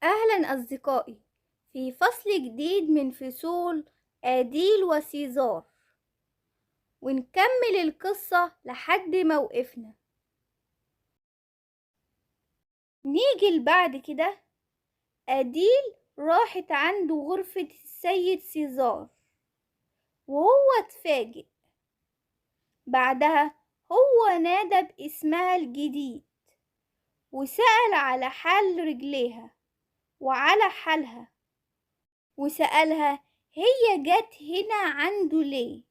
أهلا أصدقائي في فصل جديد من فصول أديل وسيزار، ونكمل القصة لحد ما وقفنا. نيجي بعد كده أديل راحت عند غرفة السيد سيزار وهو اتفاجئ. بعدها هو نادى باسمها الجديد وسأل على حال رجليها وعلى حالها، وسألها هي جت هنا عنده ليه.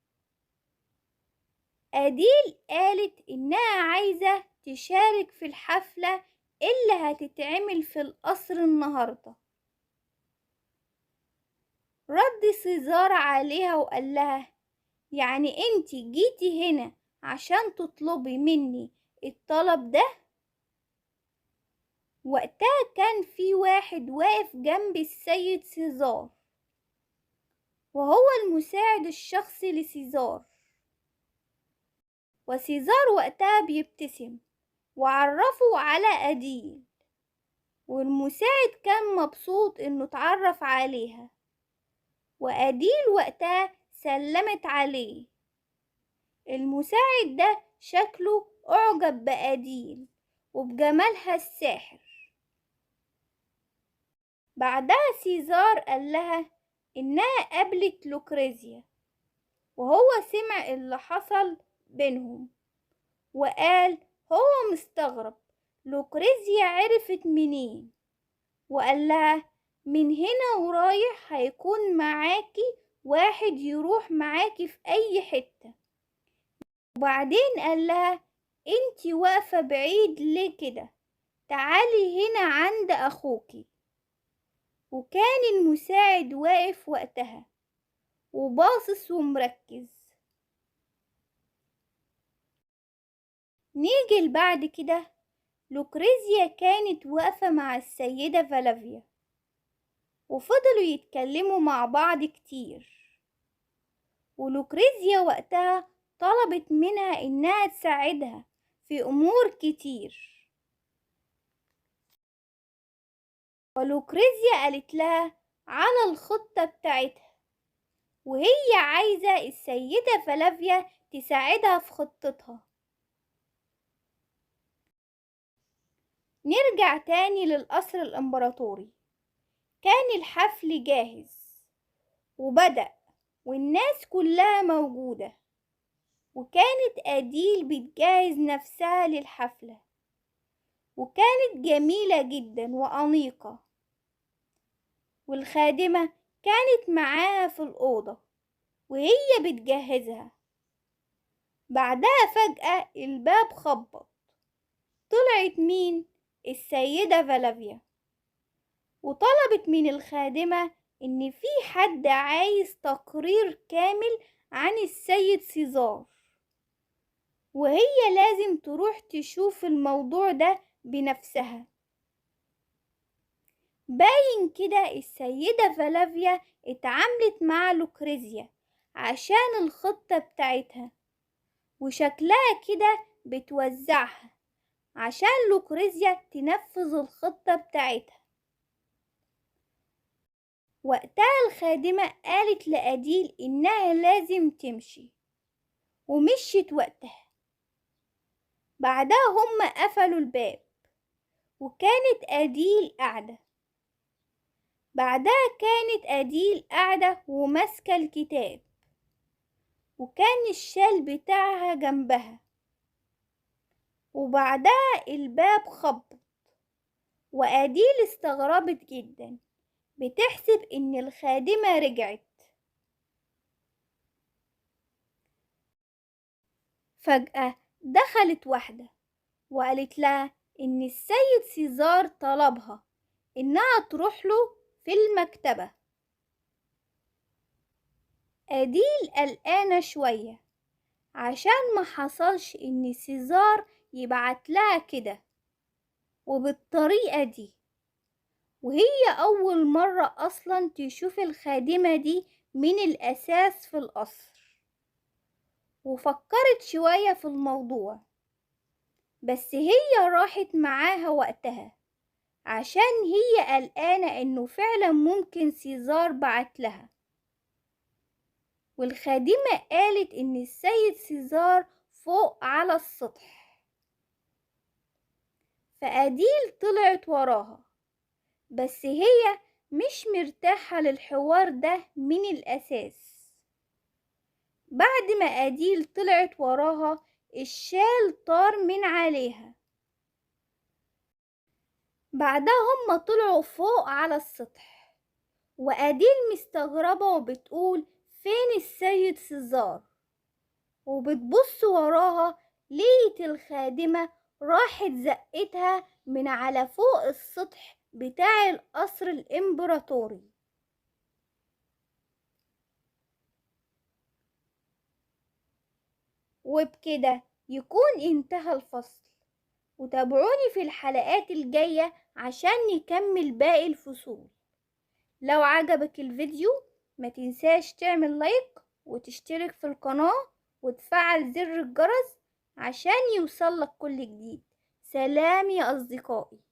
أديل قالت إنها عايزة تشارك في الحفلة اللي هتتعمل في القصر النهاردة. رد سيزار عليها وقال لها يعني انتي جيتي هنا عشان تطلبي مني الطلب ده؟ وقتها كان في واحد واقف جنب السيد سيزار وهو المساعد الشخصي لسيزار، وسيزار وقتها بيبتسم وعرفه على أديل، والمساعد كان مبسوط انه اتعرف عليها، وأديل وقتها سلمت عليه. المساعد ده شكله أعجب بأديل وبجمالها الساحر. بعدها سيزار قال لها إنها قابلت لوكريزيا وهو سمع اللي حصل بينهم، وقال هو مستغرب لوكريزيا عرفت منين، وقال لها من هنا ورايح هيكون معاكي واحد يروح معاكي في أي حتة. وبعدين قال لها انتي واقفة بعيد ليه كده، تعالي هنا عند أخوكي. وكان المساعد واقف وقتها وباصص ومركز. نيجي بعد كده لوكريزيا كانت واقفة مع السيدة فلافيا وفضلوا يتكلموا مع بعض كتير، ولوكريزيا وقتها طلبت منها إنها تساعدها في أمور كتير، ولوكريزيا قالت لها على الخطة بتاعتها وهي عايزة السيدة فلافيا تساعدها في خطتها. نرجع تاني للقصر الإمبراطوري. كان الحفل جاهز وبدأ والناس كلها موجودة، وكانت أديل بتجهز نفسها للحفلة، وكانت جميلة جدا وأنيقة، والخادمة كانت معاها في الأوضة وهي بتجهزها. بعدها فجأة الباب خبط، طلعت مين؟ السيدة فلافيا، وطلبت من الخادمة إن في حد عايز تقرير كامل عن السيد سيزار، وهي لازم تروح تشوف الموضوع ده بنفسها. باين كده السيدة فلافيا اتعاملت مع لوكريزيا عشان الخطة بتاعتها، وشكلها كده بتوزعها عشان لوكريزيا تنفذ الخطة بتاعتها. وقتها الخادمة قالت لأديل إنها لازم تمشي، ومشيت وقتها. بعدها هم قفلوا الباب وكانت أديل قاعدة. بعدها كانت أديل قاعدة وماسكة الكتاب، وكان الشال بتاعها جنبها. وبعدها الباب خبط، وأديل استغربت جدا، بتحسب إن الخادمة رجعت. فجأة دخلت واحدة وقالت لها إن السيد سيزار طلبها إنها تروح له في المكتبة. أديل قلقانة شوية عشان ما حصلش إن سيزار يبعت لها كده وبالطريقة دي، وهي أول مرة أصلا تشوف الخادمة دي من الأساس في القصر. وفكرت شوية في الموضوع، بس هي راحت معاها وقتها عشان هي قلقانة إنه فعلا ممكن سيزار بعت لها. والخادمة قالت إن السيد سيزار فوق على السطح، فأديل طلعت وراها، بس هي مش مرتاحة للحوار ده من الأساس. بعد ما أديل طلعت وراها الشال طار من عليها. بعدها هم طلعوا فوق على السطح، وأديل مستغربة وبتقول فين السيد سيزار، وبتبص وراها لقيت الخادمة راحت زقتها من على فوق السطح بتاع القصر الإمبراطوري. وبكده يكون انتهى الفصل، وتابعوني في الحلقات الجاية عشان نكمل باقي الفصول. لو عجبك الفيديو ما تنساش تعمل لايك وتشترك في القناة وتفعل زر الجرس عشان يوصلك كل جديد. سلام يا أصدقائي.